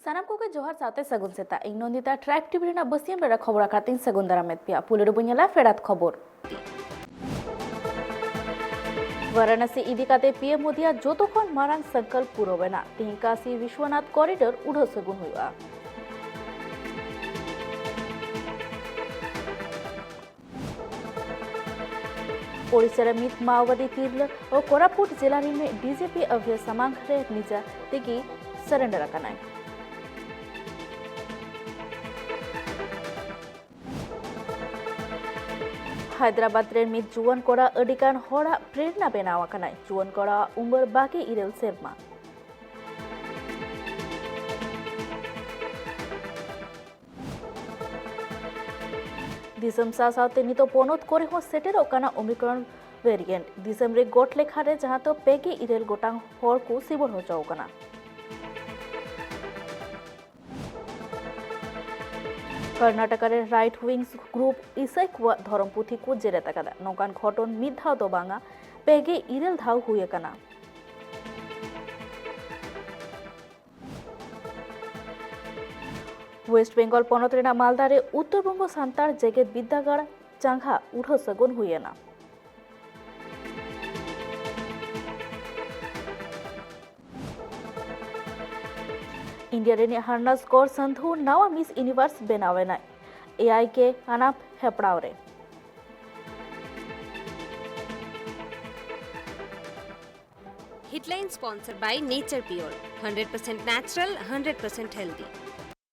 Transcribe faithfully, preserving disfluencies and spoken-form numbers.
ᱥᱟᱱᱟᱢ ᱠᱚᱜᱮ ᱡᱚᱦᱟᱨ ᱥᱟᱶᱛᱮ ᱥᱟᱹᱜᱩᱱ ᱥᱮᱛᱟᱜ᱾ ᱤᱧ ᱱᱚᱱᱫᱤᱛᱟ ᱴᱨᱟᱭᱤᱵᱽ ᱴᱤᱵᱷᱤ ᱨᱮᱱᱟᱜ ᱵᱟᱹᱥᱤᱭᱟᱹᱢ ᱵᱮᱲᱟ ᱠᱷᱚᱵᱚᱨ ᱟᱠᱷᱲᱟ ᱛᱮᱧ ᱥᱟᱹᱜᱩᱱ ᱫᱟᱨᱟᱢᱮᱫ ᱯᱮᱭᱟ᱾ ᱯᱩᱭᱞᱩ ᱨᱮᱵᱚᱱ ᱧᱮᱞᱟ ᱯᱷᱮᱰᱟᱛ ᱠᱷᱚᱵᱚᱨ᱾ ᱵᱟᱨᱟᱱᱟᱥᱤ ᱤᱫᱤ ᱠᱟᱛᱮ ᱯᱤ ᱮᱢ ᱢᱳᱫᱤᱭᱟᱜ ᱡᱚᱛᱚ ᱠᱷᱚᱱ ᱢᱟᱨᱟᱝ ᱥᱚᱝᱠᱚᱞᱯ ᱯᱩᱨᱟᱹᱣ ᱮᱱᱟ᱾ ᱛᱮᱦᱮᱧ ᱠᱟᱥᱤ ᱵᱤᱥᱣᱚᱱᱟᱛᱷ ᱠᱚᱨᱤᱰᱚᱨ ᱩᱰᱷᱟᱹᱣ ᱥᱟᱹᱜᱩᱱ ᱦᱩᱭᱩᱜᱼᱟ᱾ ᱳᱰᱤᱥᱟ ᱨᱮ ᱢᱤᱫ ᱢᱟᱣᱵᱟᱫᱤ ᱛᱤᱨᱞᱟᱹ ᱚ ᱠᱳᱨᱟᱯᱩᱴ ᱡᱮᱞᱟ ᱨᱤᱱᱤᱡ ᱰᱤ ᱡᱤ ᱯᱤ ᱚᱵᱷᱤᱭᱟ ᱥᱟᱢᱟᱝ ᱨᱮ ᱱᱤᱡᱟ ᱛᱮᱜᱮ ᱥᱟᱨᱮᱱᱰᱟᱨ ᱟᱠᱟᱱᱟᱭ᱾ ᱦᱟᱭᱫᱨᱟᱵᱟᱫᱽ ᱨᱮ ᱢᱤᱫ ᱡᱩᱣᱟᱹᱱ ᱠᱚᱲᱟ ᱟᱹᱰᱤ ᱜᱟᱱ ᱦᱚᱲᱟᱜ ᱯᱨᱮᱨᱱᱟ ᱵᱮᱱᱟᱣ ᱟᱠᱟᱱᱟᱭ᱾ ᱡᱩᱣᱟᱹᱱ ᱠᱚᱲᱟᱣᱟᱜ ᱩᱢᱮᱨ ᱵᱟᱜᱮ ᱤᱨᱟᱹᱞ ᱥᱮᱨᱢᱟ᱾ ᱫᱤᱥᱚᱢ ᱥᱟᱶ ᱥᱟᱶᱛᱮ ᱱᱤᱛᱚᱜ ᱯᱚᱱᱚᱛ ᱠᱚᱨᱮ ᱦᱚᱸ ᱥᱮᱴᱮᱨᱚᱜ ᱠᱟᱱᱟ ᱳᱢᱤᱠᱨᱚᱱ ᱵᱷᱮᱨᱤᱭᱮᱱᱴ᱾ ᱫᱤᱥᱚᱢ ᱨᱮ ᱜᱚᱴ ᱞᱮᱠᱷᱟ ᱨᱮ ᱡᱟᱦᱟᱸ ᱫᱚ ᱯᱮ ᱜᱮᱞ ᱤᱨᱟᱹᱞ ᱜᱚᱴᱟᱝ ᱦᱚᱲ ᱠᱚ ᱥᱤᱵᱚᱨ ᱦᱚᱪᱚ ᱟᱠᱟᱱᱟ᱾ ᱠᱚᱨᱱᱟᱴᱚᱠᱟ ᱨᱮ ᱨᱟᱭᱤᱴ ᱣᱤᱝᱥ ᱜᱨᱩᱯ ᱤᱥᱟᱹᱭ ᱠᱚᱣᱟᱜ ᱫᱷᱚᱨᱚᱢ ᱯᱩᱛᱷᱤ ᱠᱚ ᱡᱮᱨᱮᱫ ᱟᱠᱟᱫᱟ᱾ ᱱᱚᱝᱠᱟᱱ ᱜᱷᱚᱴᱚᱱ ᱢᱤᱫ ᱫᱷᱟᱣ ᱫᱚ ᱵᱟᱝᱟ, ᱯᱮ ᱜᱮᱞ ᱤᱨᱟᱹᱞ ᱫᱷᱟᱣ ᱦᱩᱭ ᱟᱠᱟᱱᱟ᱾ ᱳᱭᱮᱥᱴ ᱵᱮᱝᱜᱚᱞ ᱯᱚᱱᱚᱛ ᱨᱮᱱᱟᱜ ᱢᱟᱞᱫᱟ ᱨᱮ ᱩᱛᱛᱚᱨ ᱵᱚᱝᱜᱚ ᱥᱟᱱᱛᱟᱲ ᱡᱮᱜᱮᱛ ᱵᱤᱨᱫᱟᱹᱜᱟᱲ ᱪᱟᱸᱜᱟ ᱩᱰᱷᱟᱹᱣ ᱥᱟᱹᱜᱩᱱ ᱦᱩᱭ ᱮᱱᱟ᱾ ᱤᱱᱰᱤᱭᱟ ᱨᱤᱱᱤᱡ ᱦᱟᱨᱱᱟᱥ ᱠᱚᱨ ᱥᱟᱱᱫᱷᱩ ᱱᱟᱣᱟ ᱢᱤᱥ ᱤᱭᱩᱱᱤᱵᱷᱟᱨᱥ ᱵᱮᱱᱟᱣ ᱮᱱᱟᱭ ᱮ ᱟᱭ ᱠᱮ ᱟᱱᱟᱯ ᱦᱮᱯᱲᱟᱣ ᱨᱮ᱾ Headline sponsored by Nature Pure, hundred percent natural, hundred percent healthy.